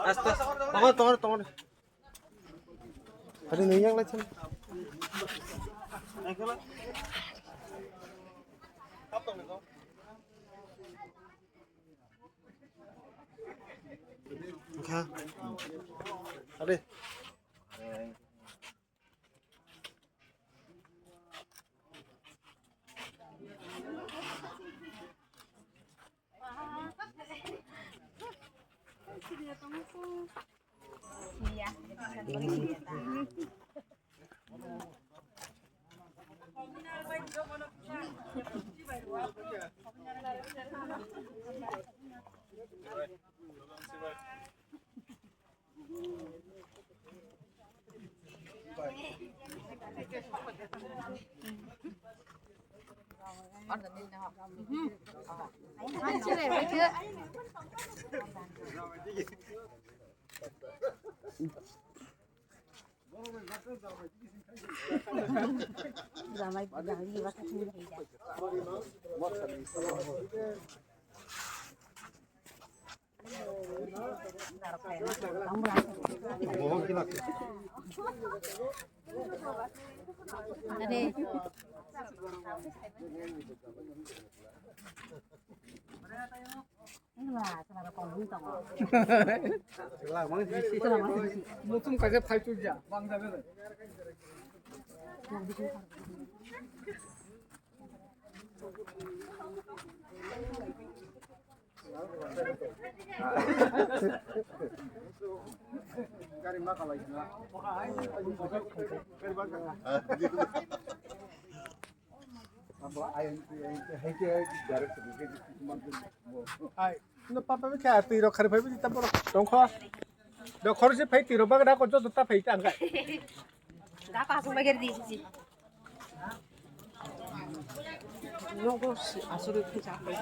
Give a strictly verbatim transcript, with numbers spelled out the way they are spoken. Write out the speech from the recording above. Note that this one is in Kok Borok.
Asta, tongo, tongo, tongo. Hari nung yang lai chun. Kha. Hari. Muchung kaisa phai chukya, bang jabe le. Hai, no papa be kya twi rok khari phai bi ta borok tongkho. Do khorsi phai twi rok bagra ko joto ta phai ta angkai. Ga pa sung bager di si. Nogo si asuri khe chak bai.